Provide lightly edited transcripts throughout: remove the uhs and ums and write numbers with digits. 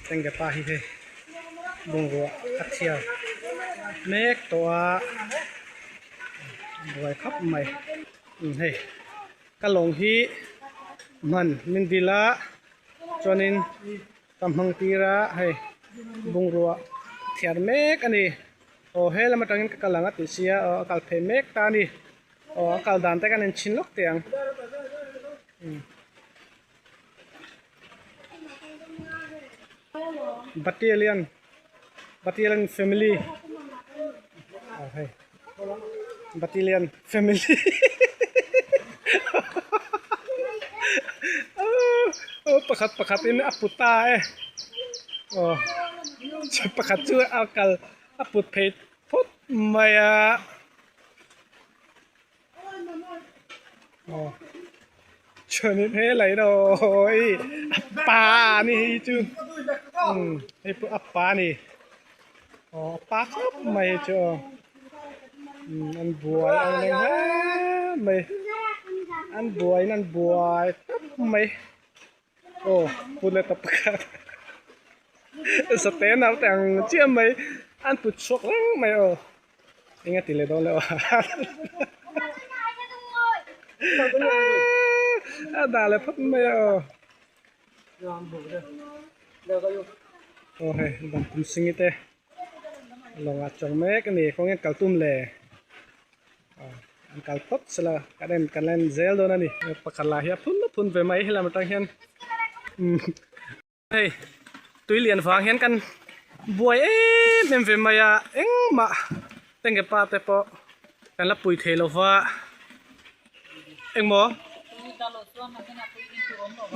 Tengge pa hi hei bungrua a thiar mek tawh a buai khawp mai umm hei ka lawng hi hman min dil a chuanin ka hmang tir a hei bungrua thiar mek a ni aw he lam atangin ka kal ang a tih sia aw a kal phei mek ta a ni aw a kal dan te kan inchhin lawk teh ang. Battalion Battalion family aw hei Battalion family aw pakhat pakhat in a put ta e aw pakhat chu a kal a put phei phawt mai a. Chuanin helai rawh i a pa a ni hei chu umm hei pawh a pa a ni aw a pa khawp mai hei chu aw umm an buai ang reng hle mai an buaiin an buai khawp mai aw put leh ta pakhat sate naute ang chiah mai an put chhuak reng mai aw. Eng a ti leh dawn leh aw a dah leh phawt mai a aw aw hei dam kum singi te lawng ah chuang mek a ni kawng hian kal tum le an kal phawt sela kan en kan en zel dawn a ni pakhat lah hi a phun a phun ve mai helam atang hian Hei tui lian vang hian kan buai em em ve mai a engmah tenge pa te pawh kan la pui thei lo va engmaw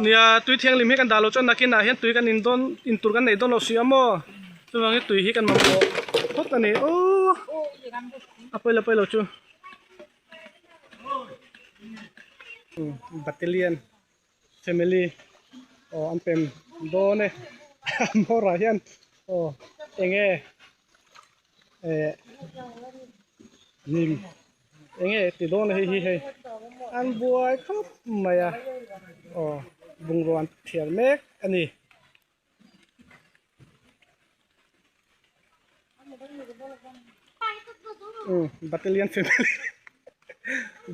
nia tui thianghlim hi kan dah loh chuan nakinah hian tui kan in dawn in tur kan nei dawn lo si a maw chuvangin tui hi kan mamawh phawt a ni aw a pawi lo pawi lo chu battalion. Family aw an pem dawn e hmawr ah hian aw eng nge eh hnim eng nge ti dawn a hei hi hei an buai khawp mai a aw bungrua an thiar mek a ni. Umm battalion family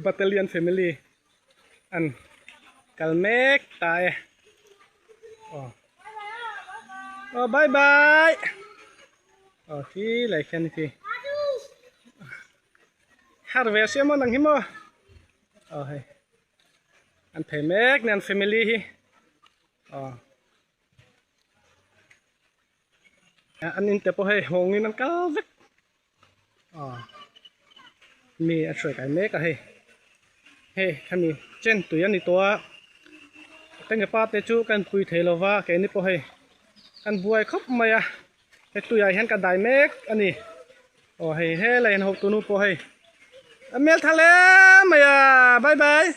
battalion family an kal mek ta e aw aw bye bye aw khi lai khian khi har ve sia maw nang hi maw aw hei an phei mek nen family hi aw. An in te pawh hei hawngin an kal vek aw mi a hruai kai mek a hei hei khami chen tui a ni tawh a tenge pa te chu kan pui thei lo va keini pawh hei kan buai khawp mai a he tuiah hian ka dai mek a ni aw hei helai an hotu nu pawh hei a hmeltha hle mai a bye bye.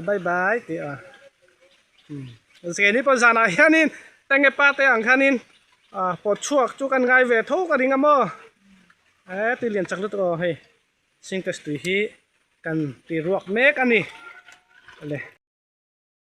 Bye bye tih a zeni pawh zanah hianin tenge pa te ang khanin pawt chhuak chu kan ngai ve tho ka ring a maw e tui lian chak lutuk aw hei singtes tui hi kan ti ruak mek a ni le.